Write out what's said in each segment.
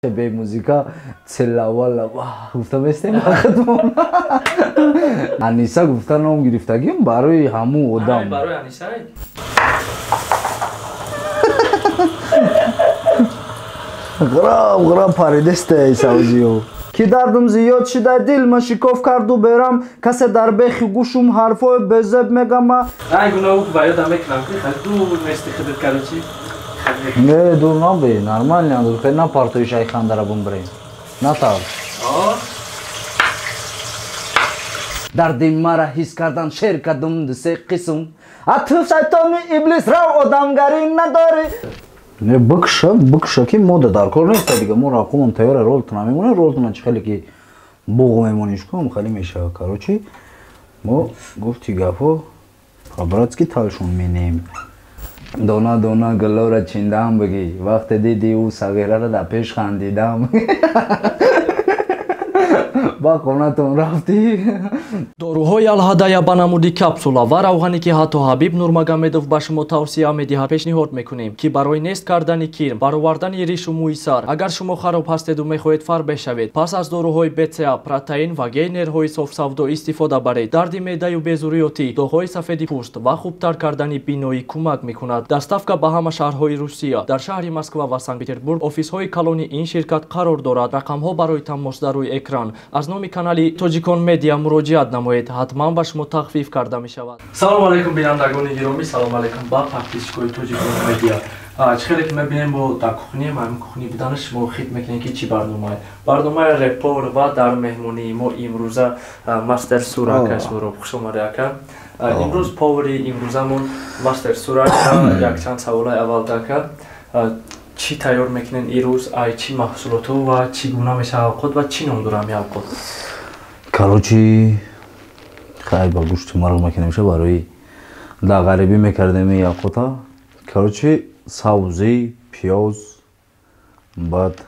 Бе музика целавала гуфта местем худмон. Аниса гуфта ном гирифтагим барои ҳамун одам. Барои Аниса? Ғрам ғрам паридесте савзиё. Ки дардум зиёд шида дил шикоф карду берам, касе дар бехи гӯшум ҳарфои безеб мегама. Ай гуноҳ ба ёдам мекунам ки хеле дур мести худат короче. Не, дур набе, нормально, дур хеле на партои шайхандара бумбрем. Натарс. Дарди мара ҳис кардан шер кардум ду-се қисм. А ту шайтони иблис рав одамгарӣ надорӣ. Не, бикша, бикша ки мода дар кор нест дига, мо рақумон тайёра ролтона мемонем, ролтона чи хеле ки буғ мемониш кум хеле мешава. Короче, мо гуфти гапо по-братски талшон менем. Дона дона гулора чиндам бигӣ, вақте диди ӯ сағирара дар пеш хандидам. Ба хонатон рафтӣ. Доруҳои Алҳадая ба намуди капсула ва равғане ки ҳатто Ҳабиб Нурмагомедов ба шумо тавсия медиҳад, пешниҳод мекунем, ки барои нест кардани кирм, баровардани ришу мӯи сар, агар шумо хароб ҳастеду мехоҳед фарбеҳ шавед, пас аз доруҳои БЦА, протеин ва гейнерҳои софсавдо истифода баред. Дарди меъдаю безурётӣ, доғҳои сафеди пӯст ва хубтар кардани биноӣ кӯмак мекунад. Доставка ба ҳама шаҳрҳои Русия, дар шаҳри Москва ва Санкт-Петербург офисҳои калони ин ширкат қарор дорад. Рақамҳо барои тамос дар рӯи экран. Аз номи канали Тоҷикон Медиа муроҷиат намоед, ҳатман ба шумо тахфиф карда мешавад. Салом алейкум бинандагони гиромӣ, салом алейкум ба подписчикои Тоҷикон Медиа. Чӣ хеле ки мебинем, мо дар кухни, ҳамин кухни будани шумо хит мекунем ки чӣ барномае. Барномаи репор ва дар меҳмонии мо имрӯза мастер Сура ака Суроб. Хуш омадед ака. Имрӯз повари имрӯзамон мастер Сура якчанд саволаи аввал ака. Чӣ тайёр мекунед ирӯз, ай чӣ маҳсулотҳо ва чӣ гуна мешавад авқот ва чӣ ном дорам авқот? Короче, хай ба гӯшти марғ мекунем ша, барои дар ғарибӣ мекардем ин авқота. Короче, савзӣ, пиёз, баъд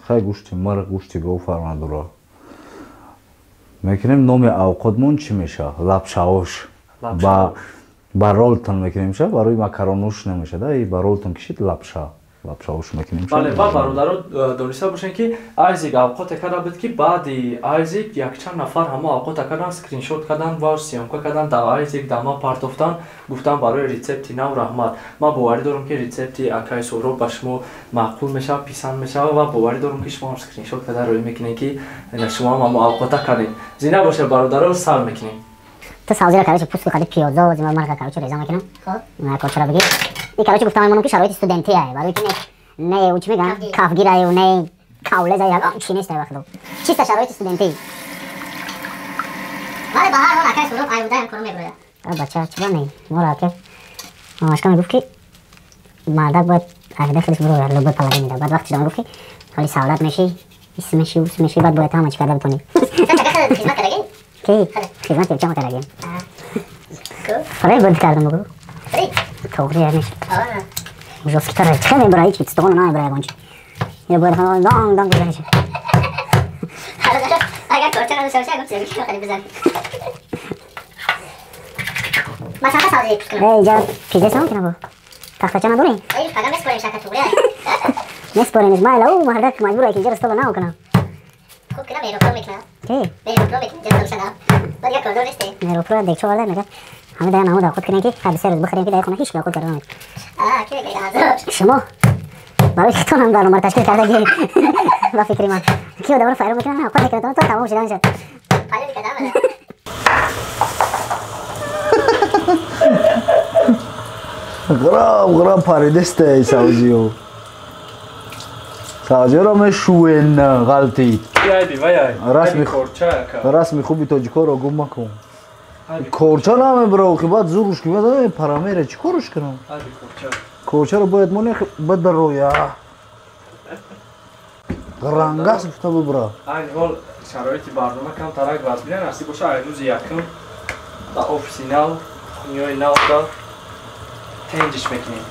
хай гӯшти марғ, гӯшти гов фарқ надора. Мекунем. Номи авқотмон чӣ мешавад? Лапшаош. Ба ролтон мекунем ша, барои макаронош намешад, ба ролтон кишид лапша. Лапшаош мекунем. Бале, ва бародаро дониста бошед ки Айзик авқоте карда буд ки баъди Айзик якчанд нафар ҳамо авқота кардан, скриншот кардан ва съёмка кардан, дар Айзик дама партофтан, гуфтан барои рецепти нав раҳмат. Ман боварӣ дорам ки рецепти акаи Суҳроб ба шумо маъқул мешавад, писанд мешавад ва боварӣ дорам ки шумо ҳам скриншот карда рӯй мекунед ки шумо ҳам ҳамо авқота кардед. Зинда бошед бародаро, сар мекунем. Ту савзиро короче пӯст қади пиёзо, зима марға короче реза мекунам. Хоб, корчаро бигир. И короче гуфтам мемонам ки шароити студентие, барои ки не ӯ чӣ мегӯянд, кафгираю не кавлеза, ягон чӣ нест вақту. Чиста шароити студентӣ. Вале ба ҳар ҳол акаи Суҳроб аюдаям кору мебурояд. Бача, чӣ бане? Моро ака мамашка мегуфт ки мардак бояд аюда хелиш бурояд, любой положение да. Баъд вақти шуда мегуфт ки ҳоли савлат мешӣ, ис мешӣ, ус мешӣ, баъд бояд ҳама чӣ карда битонӣ. Хизмат кардагӣ? Ки? Хизмат чама кардагӣ? Фарай буд кардам бугу. Тоғри янеш. Жёсткий тар. Чӣ мебарад ҳеч стогоно намебарад ягон чи. Я бояд данг данг бизаниш. Агар корча надошта бошӣ, ягон чизе хеле бизан. Масалан савзи пӯст кунам. Эй, иҷа пизде сам кунам бу. Тахтача надорӣ? Эй, фақат меспорем шака туғри. Меспоремиш, майла, ӯ мардак маҷбур ки иҷа стола нав кунам. Хуб кунам, эропро мекунам. Ки? Эропро мекунам, ҷа стола нав. Баъд як кордор нестӣ. Эропро декчо варда мегӯяд. Ҳама дар намуд авқот кунем ки ҳар се рӯз бихӯрем ки дар хона ҳеч авқот карда намекунем. Шумо барои хитонам барномаро ташкил кардаги ба фикри ман. Ки одамро файро мекунад, авқот мекунад, то тамом шуда мешавад. Ғрам ғрам паридесте савзиё. Савзиёро мешӯен ғалтид. Расми хуби тоҷикоро гум макун. Корча намебара, охи баъд зуруш ки баъд парамера чӣ корш кунам? Корчаро бояд мо бадароя. Рангас гуфта бибара. Айн ҳол шароити барнома камтарак вазбина насиб боша, ай рӯзи якум дар офиси нав, хунёи навда тенҷиш мекунем.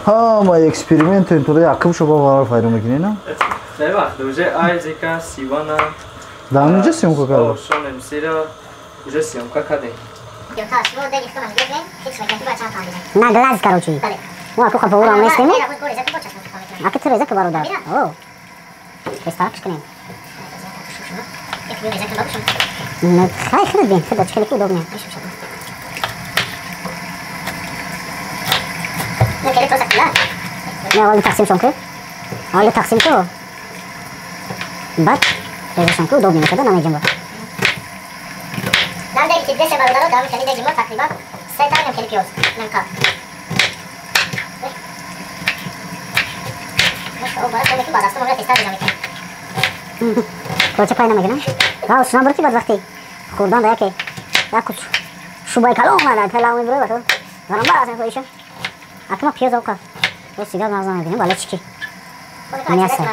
Ҳама эксперимент интуда якум шо ба вара файро мекунӣ, на? Не вақт, уже Айзика, Сивана. Дар ҳаминҷа съёмка карда? Шон МС-ра уже съёмка кардем. На глаз, короче. Мо аку хафа урам нестем? Аку ту реза ку бародар. О. Тезтарак кунем. Хай худат бин, худат хеле ки удобно. Не, аввал тақсимшон ку. Аввал тақсим ку. Баъд резашон ку удобно мешавад, намеҷунба. Дар деги ки десе бародаро, дар хеле деги мо тақрибан се та ним хеле пиёз. Ним қап. Короче, пай намегирам. Ва шуна бурки баъд вақти хӯрдан да яке як шубаи калон омада, талав мебурӣ ба ту. Барамбар аз хоҳиша. Акма пиёз оқа. Рост дигар нағз намебинам, вале чӣ ки? Мясо.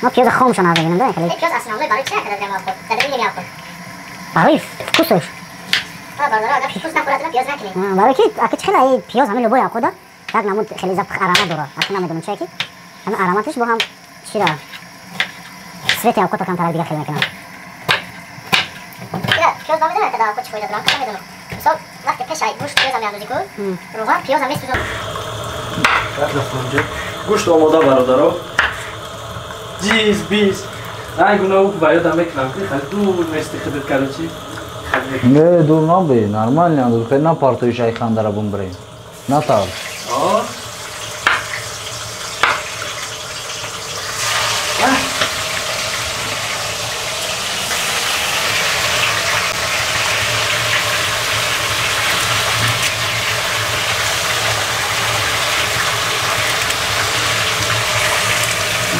Ма пиёза хомша нағз мебинам, да, хеле. Пиёз основной барои чӣ накарда дар мавқуд? Дар дили меавқуд. Барои вкусаш. Бародаро, агар вкус нахӯрад, пиёз накунед. Барои ки ака чӣ хеле пиёз ҳамин любой авқуда як намуд хеле запах аромат дорад. Ака намедонам чӣ ки. Ҳамин ароматаш бо ҳам чира цвети авқута камтарак дига хел мекунам. Пиёз намедонам ка дар авқут чӣ фоида дорад, намедонам. Мисол вақте пешай гӯшт пиёза меандозӣ ку, равған пиёза месӯзон. Гӯшт омода бародаро. Ҷиз биз. Ай гуна ва ёдам мекунам ки хеле дур мести худат короче. Не, дур набе, нормально андоз, хеле на партои шайхандара бумбрем. Натарс.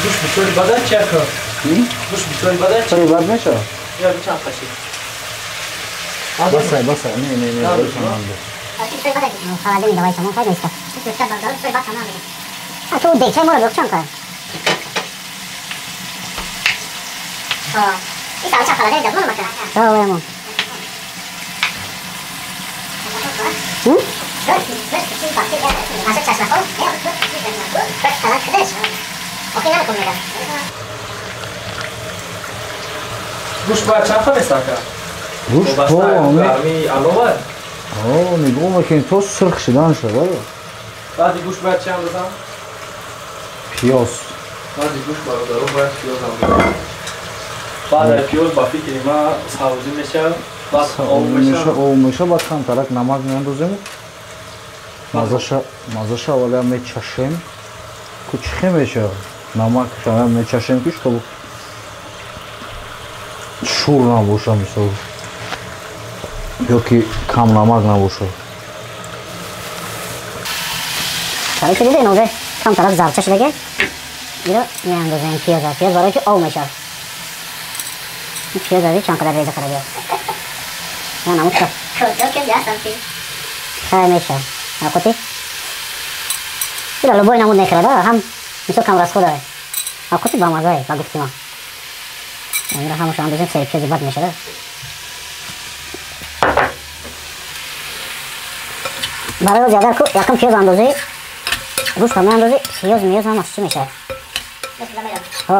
Гӯшт бисёри бада чи ака? Гӯшт бисёри бада чи? Чаро бад мешавад? Я чанд қаши? Басай, басай, не, не, не, Холодильник давай тамом кай места. А ту дегчаи моро биёқ чанд қай? Давай, Гӯшт бояд чанд қадр ака? Гӯшт то ами алова? О, нигоҳ мекунем то сурх шудан шуда. Баъди гӯшт бояд чӣ андозам? Пиёз. Баъди гӯшт бародаро бояд пиёз андозам. Баъд аз пиёз ба фикри ман сабзӣ мешавад, баъд об мешавад. Об мешавад, баъд камтарак намак меандозем. Мазаша аввалия мечашем. Ку чӣ мешавад? Намакша мечашем ки чтобы шур набоша мисол. Ё ки кам намак набошад. Короче, дидед, уже камтарак зарча шудаги. Иро меандозем пиёза. Пиёз барои ки об мешавад. Пиёз аз чанд қадар реза карда биёд. Я намудка. Хай мешавад. Ақути. Иро любой намуд мехӯрад, ҳам мисол кам расхода. Ақути бамазае, ба гуфти ман. Иро ҳамаша андозем, сари пиёзи бад мешавад. Барои ози агар якум пиёз андозӣ, гӯшта меандозӣ, пиёз миёз ҳамаш чӣ мешавад?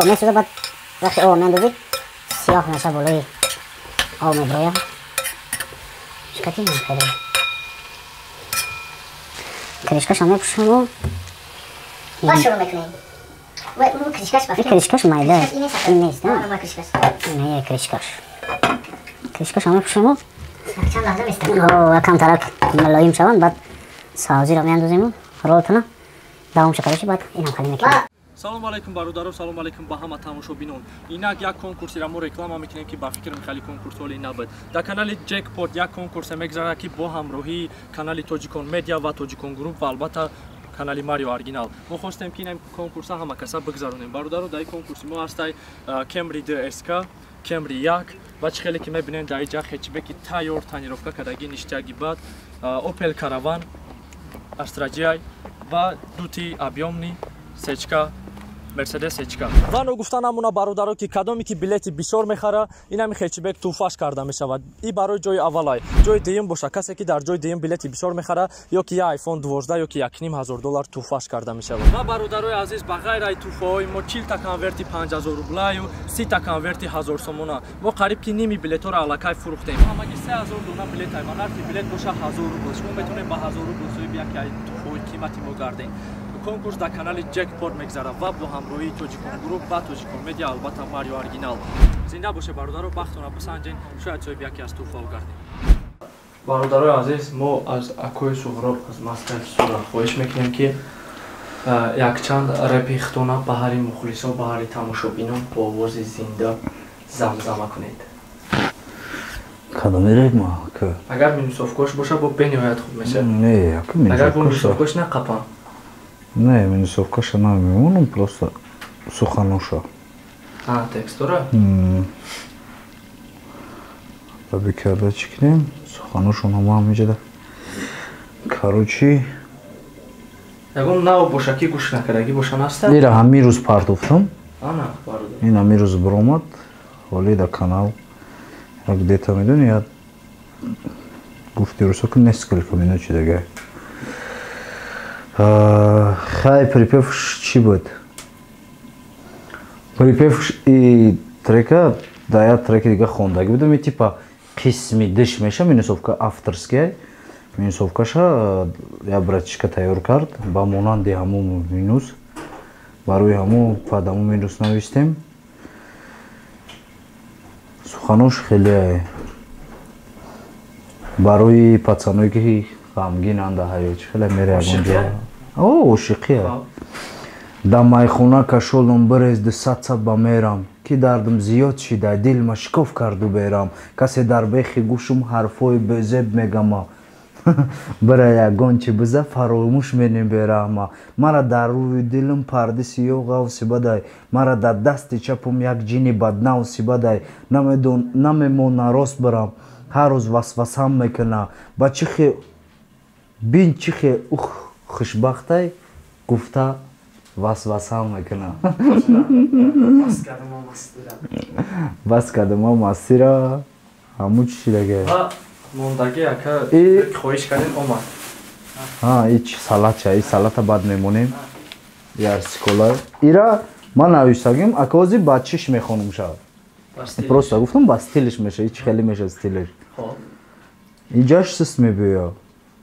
Месӯза, баъд вақте об меандозӣ сиёҳ мешавад, болои об мебирояд. Чикати хеле кришкаша мепӯшаму. Кришкаш майда ин нест, не кришкаш. Кришкаша мепӯшаму. Камтарак мулоим шаванд, баъд сабзиро меандозему ролтона давом шакараши, баъд инам хали мекунем. Салом алейкум бародаро, салом алейкум ба ҳама тамошобинон. Инак як конкурсеро мо реклама мекунем ки ба фикрам хеле конкурс ҳоли набуд. Дар канали Джекпот як конкурсе мегзарад ки бо ҳамроҳии канали Тоҷикон Медиа ва Тоҷикон Груп ва албатта канали Марио Оригинал. Мо хостем ки ин конкурса ҳама каса бигзаронем. Бародаро, дар ин конкурси мо ҳастай Camry 2 SK, Camry 1 ва чӣ хеле ки мебинем дар инҷа хэтчбеки тайёр тонировка кардаги ништяги бад, Opel Caravan, Astra GI ва дути объёмный сечка Мерседес сечка. Ва ногуфта намуна бародаро ки кадоме ки билети бисёр мехара, инами хэтчбек тӯҳфаш карда мешавад. И барои ҷои аввалай. Ҷои дуюм боша, касе ки дар ҷои дуюм билети бисёр мехара, ё ки я iPhone 12 ё ки $1,500 тӯҳфаш карда мешавад. Ва бародарои азиз, ба ғайр аз тӯҳфаҳои мо 40 та конверти 5000 рублаю, 30 та конверти 1000 сомона. Мо қариб ки ними билетҳоро аллакай фурӯхтем. Ҳамаги 3000 дона билет ай ва нархи билет боша 1000 рубл. Шумо метавонед ба 1000 рубл соҳиби яке аз тӯҳфаҳои қимати мо гардед. Конкурс дар канали Ҷекпот мегзарад ва бо ҳамроҳии Тоҷикон Груп ва Тоҷикон Медиа, албатта Марио Оригинал. Зинда боше, бародаро, бахтона бисанҷен, шояд соҳиби яке аз тӯҳфаҳо гардем. Бародарои азиз, мо аз акои Суҳроб аз Мастер Сура хоҳиш мекунем, ки якчанд репи хитона ба ҳари мухлисо, ба ҳари тамошобинон бо овози зинда замзама кунед. Кадоми реп ма? Агар минусовкош боша, бо бениҳоят хуб мешавад. Не, агар бо минусовкош нақапам. Не, минусовкаша намемонам, просто суханоша. Текстура? Таби карда чӣ кунем? Суханошона ма ҳамиҷада. Короче, ягон нав боша, ки гӯш накардагӣ боша, наста? Ира ҳамин рӯз партофтам. Ана, бародар. Ин ҳамин рӯз биромад. Ҳоли дар канал як где-то, медони, я гуфти рӯзҳо ки несколько минут чидага. Хай, припевш чӣ буд? Припевш и трека да як треки дига хондагӣ будам, и типа қисми диш меша, минусовка авторская. Минусовкаша як братишка тайёр кард ба монанди ҳамун минус. Барои ҳамун падаму минус навистем. Суханош хеле барои пацаное ки ғамгинанд ҳаёт, хеле мере ягон ҷо. О, ошиқия. Да майхона кашолам бирез 200 сад ба мерам, ки дардам зиёд шида, дилма шикоф карду берам, касе дар бехи гӯшум ҳарфҳои безеб мегама, бира ягон чи биза фаромӯш менеберама, мара дар рӯи дилам парди сиёҳ ғавси бадай, мара дар дасти чапум як ҷини баднавси бадай, намемона рост бирам, ҳар рӯз васвасам мекуна, ба чихе бин чихе ух хушбахтай гуфта васвасам мекуна. Бас кардама мастира, ҳамун чи даге. Мондагӣ ака хоҳиш кардем, омад. Ҳа, ич салатча, и салата баъд мемонем. Ярсикола. Ира ман навиштагим, ака ози ба чиш мехонум шав. Просто гуфтам ба стилиш меша, ич хеле меша стилиш. Иҷаш сист мебиёяд.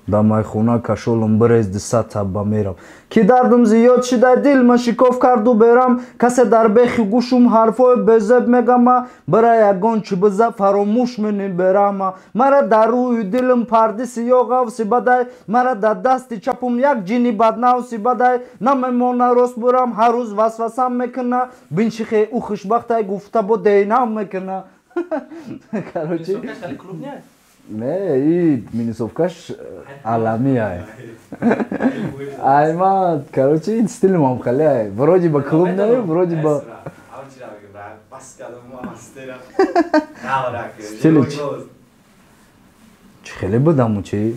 Да майхона кашолам бирез 200 таб ба мерам, ки дардам зиёд шида, дилма шикоф карду берам, касе дар бехи гӯшум ҳарфҳои безеб мегама, бира ягон чи биза фаромӯш менеберама, мара дар рӯи дилам парди сиёҳ ғавси бадай, мара дар дасти чапум як ҷини баднавси бадай, намемона рост бурам, ҳар рӯз васвасам мекуна, бин чихе ӯ хушбахтай гуфта бо дейнам мекуна. Короче, не, и минусовкаш аламия. Ай ма, короче, ин стиль мам хеле. Вроде бы клуб не, вроде бы стиль чи хеле будаму чи?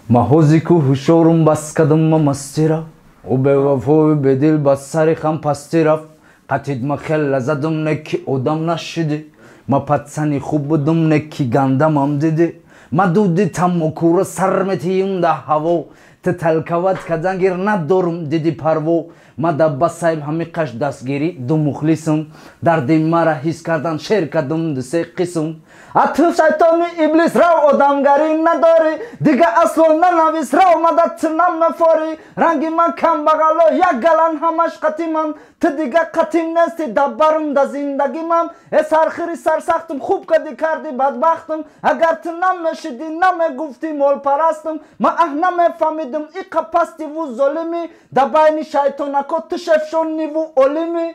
Маҳози ку ҳушорум бас кадам ма мастира, ӯ бевафои бедил ба сари хам пастӣ рафт, қатид ма хеле задум, не ки одам нашидӣ, ма пацани хуб будум, не ки гандамам дидӣ, ма дуди тамокура сар метиюм да ҳаво, ту талкават кадан гир надорум диди парво, ма да басайб ҳамиқаш дастгирӣ ду мухлисм, дарди мара ҳис кардан шер кардум дусе қисм. А ту шайтони иблис, рав, одамгарӣ надорӣ, дига асло нанавис, рав, мадад ту намефорӣ, ранги ман камбағало як галан ҳамаш қатимам, ту дига қатим нести да барум да зиндагимам, э сархири сарсахтум, хуб кади карди бадбахтум, агар ту намешидӣ намегуфтӣ молпарастум, ма аҳ намефаҳмидум иқа пастиву золимӣ, да байни шайтонако ту шефшониву олимӣ.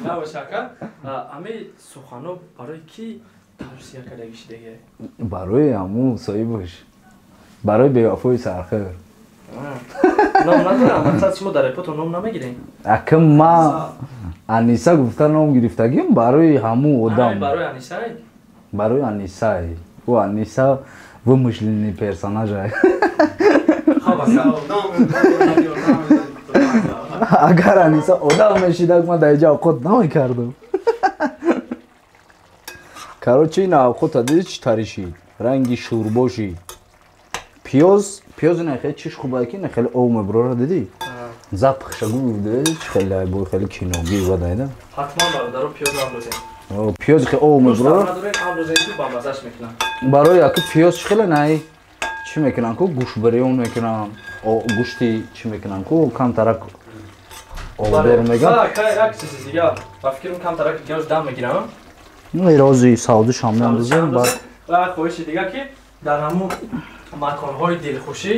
Набоша, ака, ҳамаи сухано барои кӣ тавсия кардагӣ шидаги? Барои ҳамун соҳибаш, барои бевафои сархир. Ном надорам, мақсад шумо дар репото ном намегирем. Ака, ма Аниса гуфта ном гирифтагим барои ҳамун одам. Барои Анисай? Барои Анисай. Ӯ Аниса вымышленный персонаж. Агар Аниса одам мешидак, ман дар инҷа авқот намекардам. Короче, ин авқота диди чӣ тари шид, ранги шӯрбо шид. Пиёз, пиёз ина хеле чиш хубае, ки ина хеле об мебурора, дидӣ, запахша гуфт, чӣ хеле бо хеле киногӣ вадайда. Ҳатман, бародаро, пиёз андозем. Пиёз хеле об мебурора. Андозем, ки бамазаш мекунам. Барои аки пиёз чӣ хеле най чӣ мекунанд ку, гӯштбирён мекунанд, гӯшти чӣ мекунанд ку, камтарак обдор меган. Як чизи дига, ба фикрам камтарак дига дам мегирам. Рози савдишам меандозем. Баъд ва хоҳиши дига ки дар ҳамун маконҳои дилхушӣ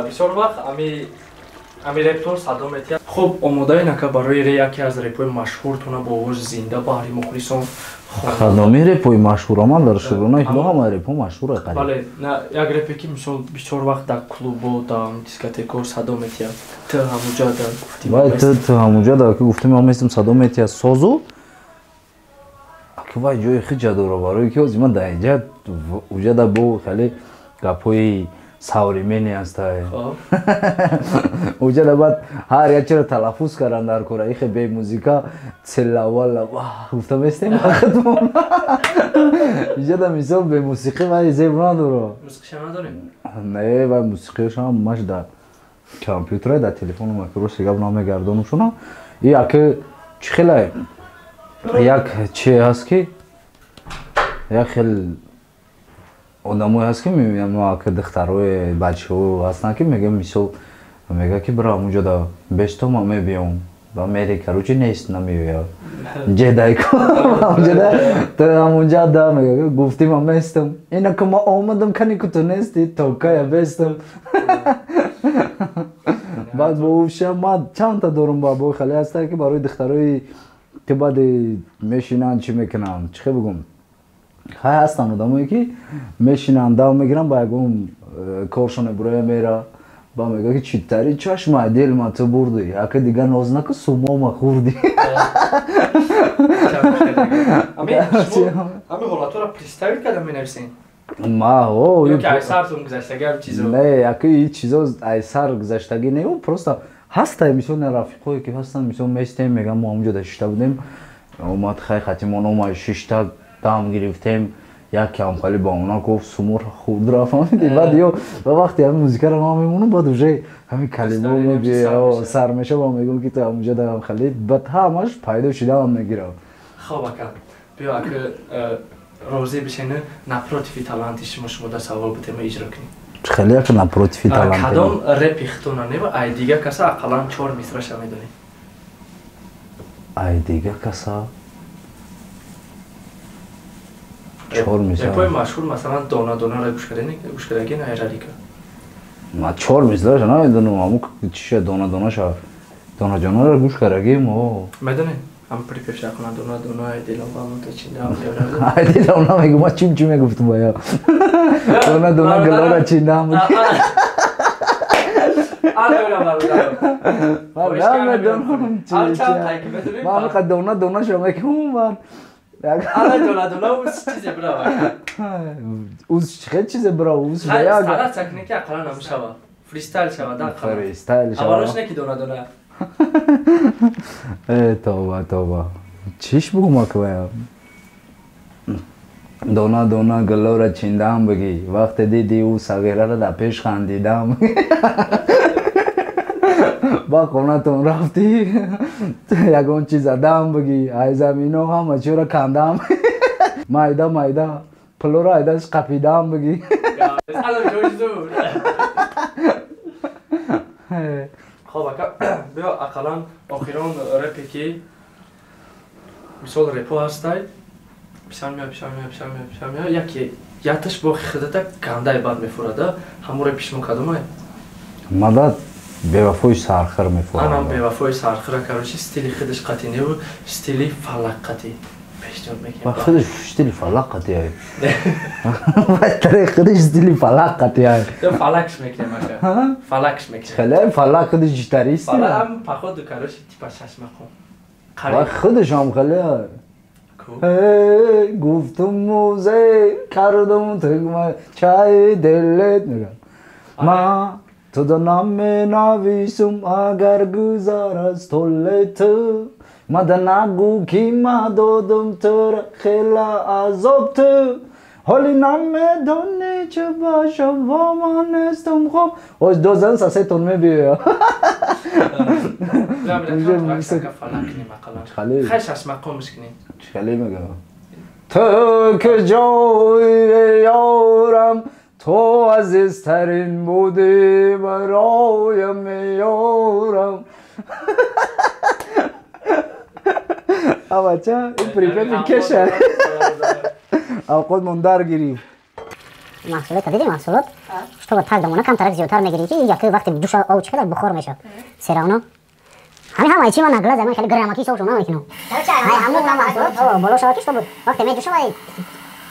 бисёр вақт ами рептон садо метиҳад. Хуб, омодаи нака барои яке аз репҳои машҳуртона бо овози зинда баҳри мухлисон? Кадоми репҳои машҳура? Ман дар шурунаи худо ҳама репҳо машҳура қариб. Бале, як репе ки мисол бисёр вақт дар клубо, дар дискотеко садо метиҳад. Ту ҳамуҷа да гуфтим. Вай, ту ҳамуҷа да ки гуфтим, ман местам садо метиҳад созу. Аки вай ҷои хиҷа дора, барои ки ҳозир ман дар инҷа уҷа да бо хеле гапҳои современный ҳастай. Уҷа да баъд ҳар як чиро талаффуз кардан дар кора, ихе бе музика целавала гуфта местем худмон. Иҷа да мисол бе мусиқӣ вай зеб надора. Мусиқиша надорем? Не, вай мусиқиашам ҳамаш дар компютера, дар телефону макрос гап намегардонам шуна. И аки чӣ хеле як чи ҳаст ки як хел одамое ҳаст ки мебинам, ки духтарои бачаҳо ҳастанд ки мегӯям, мисол мега ки бира ҳамунҷо да бесто ман мебиём, ба мери, короче, нест, намеояд. Ҷедайко ҳамунҷа ту ҳамунҷа да мега гуфтӣ ман местам, ина ки ман омадам, кани ку ту нести, то кая бестам. Баъд бо ӯша ман чандта дорум бабои хеле ҳастанд ки барои духтарои ки баъди мешинанд, чӣ мекунанд, чӣ хел бигӯм, хай ҳастанд одамое ки мешинанд, дав мегиранд, ба ягон коршоне буроя мера, ба мега ки читари чашма дилма ту бурдӣ, ака дигар ноз наку, сумома хӯрдӣ. Ҳамин ҳолатҳоро представить карда менависен? Ма о ё ки ай сартон гузаштагӣ ҳам чизо? Не, ака и чизо ай сар гузаштагӣ не, просто ҳастай, мисол рафиқое ки ҳастанд, мисол местем, мегам мо ҳамунҷо да шишта будем, омад хай хатимон омад, шишта дам гирифтем, як камхали ба она гуфт, сумур хурд рафамиди. Баъд ё ба вақте ҳамин музикаро ман мемонам, баъд уже ҳамин калимо мебиё сар меша, ба мегӯм ки ту ҳамунҷо да ҳамхали, баъд ҳамаш пайдо шидаам мегирам. Хоб ака, биё ака розӣ бишена напротиви таланти шумо, шумо да савол битема иҷро кунем. Хеле як напротиви талант. Кадом репи хитона не, ай дига каса ақаллан чор мисраша медонӣ? Ай дига каса чор мисра. Репои машҳур, масалан, дона донаро гӯш кардаги на айралика? Ма чор мисраша намедонам, ҳамун чиша дона донаша, дона ҷонаро гӯш кардагим. О, медонӣ? Ҳам припев шакуна дона дона ай дилам ба чиндам. Ай дилам намегум, ма чим чим мегуфтум бая. Дона дона гулора чиндам. Намедонам чи. Ман фақат дона донаша мегум баъд. Ана дона дона уз чизе брава. Уз хел чизе брава, уз як. Стараться кунӣ ки ақаллан ҳам шава. Фристайл шава да ақаллан. Фристайл шава. Аввалош не ки дона дона. Э, тоба, тоба. Чиш бугум аквая? Дона дона гулора чиндам бигӣ. Вақте диди ӯ сағираро дар пеш хандидам. Ба хонатон рафтӣ, ягон чиз задам бигӣ, ай замино ҳама чиро кандам. Майда майда пулоро айдаш қапидам бигӣ. Хоб ака, биё ақаллан охирон репе ки мисол репо ҳастай, писар меояд, писар меояд, писар меояд, писар меояд, яке яташ бо хидата гандаи бад мефурада, ҳамун репи шумо кадомай? Мадад бевафои сархир мефурад. Анам бевафои сархира, короче, стили хидаш қатӣ неву, стили фалак қатӣ пешниҳод мекунем. Ба хидаш стили фалак қатӣ ай. Байтаре хидаш стили фалак қатӣ ай. Фалакш мекунем ака. Фалакш мекунем. Хеле фалак хидаш гитарист. Фалак походу, короче, типа шашмақом. Ва хидаш ҳам хеле гуфтум музе кардум тугма чай дилет мегам. Ма туда наменависум агар гузар аз толе ту, мада нагӯ ки ма додум тура хела азоб ту, ҳоли намедонӣ чӣ бошам, во ман нестам. Хоб оз дозан сасетон мебиёя. Хай шашмақомш кунем. Хеле мегӯям. Ту куҷои ёрам, То азизтарин будӣ бароям ёрам. Авача, ин припеви кеша. Авқот дар гирифт. Маҳсулот дидӣ, маҳсулот чтобы так дамона камтарак зиёдтар мегирӣ, ки яке вақте ҷӯша об чӣ қадар бухор мешавад. Серавно ҳамин ҳамаи чи ман наглаз ҳамин хеле граммаки ҳисоб шуд намекунам. Ҳамун маҳсулот боло шавад, ки чтобы вақте меҷӯша вай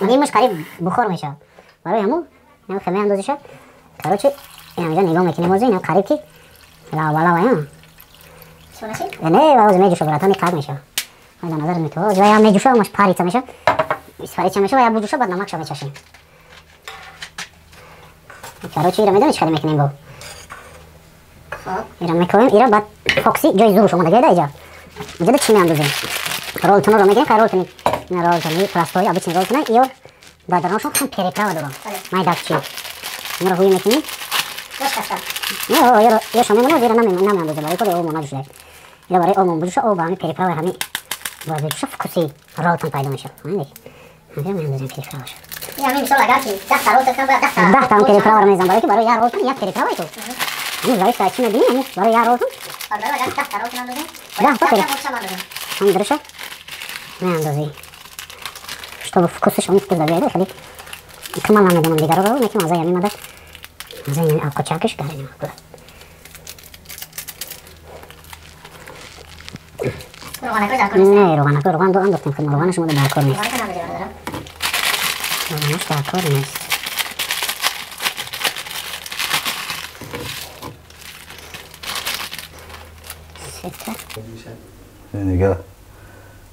нимаш қариб бухор мешавад. Барои ҳамун хел меандозиша. Короче, инамҷа нигоҳ мекунем, ҳозир инам қариб ки лавбалава не, ҳозир меҷӯша, братан, қак мешавад. Дар назар метавад ва меҷӯша, ҳамаш парица мешавад, испарица мешавад, я буҷӯша, баъд намакша мечашем. Короче, ира медонӣ чӣ хеле мекунем бо? Ира мекунем, ира баъд фокси ҷои зуруш омада гайда иҷа. Иҷа чӣ меандозем? Ролтонро мегирем, хай ролтони. Ина ролтони простой, обычный ролтона, ё дар дарунашон хам переправа дорам. Майдак чи. Инро ҳуй мекунем. Не, ё шо мемонад, ира намеандозем, барои коли об наҷӯшида. Ира барои об буҷӯша, об ба ҳамин переправа ҳамин бояд буҷӯша, вкуси ролтон пайдо мешавад. Фаҳмидӣ? Ҳамин меандозем переправаша. Ҳамин мисол агар ки 10 та ролтон кунам, бояд 10 та переправа мезанам, барои ки барои як ролтон як переправа ку. Ҳамин зависит аз чӣ мебинӣ, ҳамин барои як ролтон. Агар 10 та ролтон андозем, 10 та переправа. Ҳамин дуруша меандозӣ. Чтобы вкусиш он вкус дабиёяд, хеле ки ман намедонам дигароро, лекин маззаи ҳамин мада, маззаи ҳамин алқочакаш дар ин маъқул. Не, равғанако, равған андохтем, худ равғанаш омада дар кор нест. Равғанаш дар кор нест. Нига.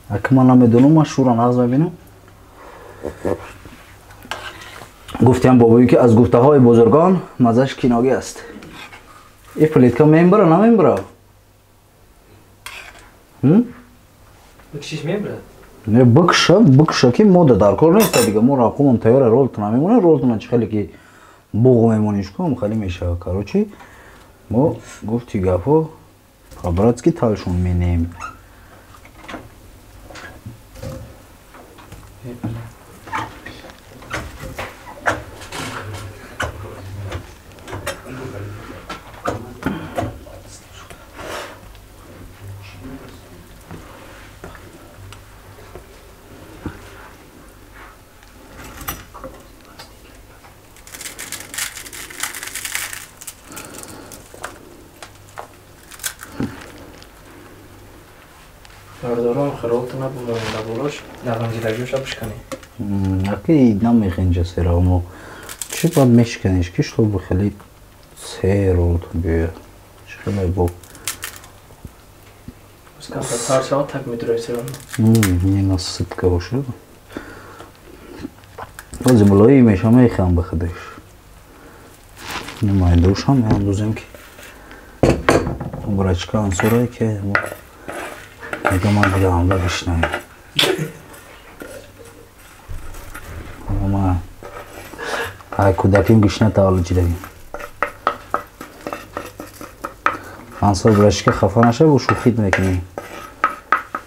Аки ман намедонам, ман шура нағз мебинам. Гуфтиам бобоӣ, ки аз гуфтаҳои бузургон маззаш киногӣ аст. И плитка мембара, намембара? Бикшиш мебарад? Не, бикша, бикша, ки мода дар кор нест дига. Мо рақумон тайёра, ролтона мемонем, ролтона чӣ хеле ки буғ мемониш кум, хеле мешава. Короче, мо гуфти гапо по-братски талшон менем. Бардорон хиролтона бумонда болош нағанҷидагиша бишканӣ. Аки намехинҷа серамо. Чӣ бад мешканиш, ки чтобы хеле се ролтон биёяд. Чӣ хеле бо. Тар шавад, так медрои серамо. Не насыпка бошад. Бози мулоим меша мехам ба худаш. Майдушам меандозем, ки брачка ансурай ки мегам, ман дига ҳамла бишнавем. Ма ай кӯдаким гишна таваллуд шидагим. Ансор брачка, хафа наша, бо шӯхит мекунем.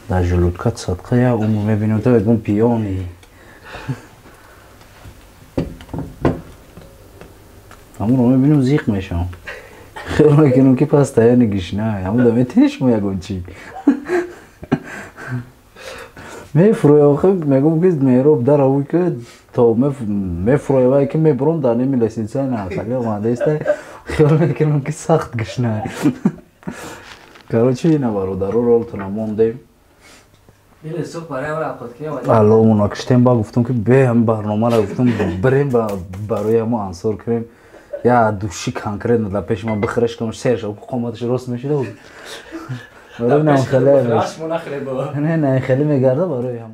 Дар желудкат садқа я умр мебинем, то ягон пиёни. Ҳамонро мебинем, зиқ мешавам. Хел мекунам, ки пас таяни гишна. Ҳамон да метиниш мо ягон чӣ. Мефурӯя, охи мегӯм, ки меҳроб даравӯй, ки то мефурӯя, вай ки мебурам дар ними лестница на хали омадаиста, хел мекунам, ки сахт гишна. Короче, ина бародаро, ролтона мондем. Алло, киштем, ба гуфтам, ки бе ҳами барномаро гуфтам бирем, барои ҳамо ансор кунем. Я души конкретно дар пеши ман бихӯраш кунам, сер шав, қоматаш рост мешуда. Барои нам хеле. Не, не, хеле мегарда барои ҳам.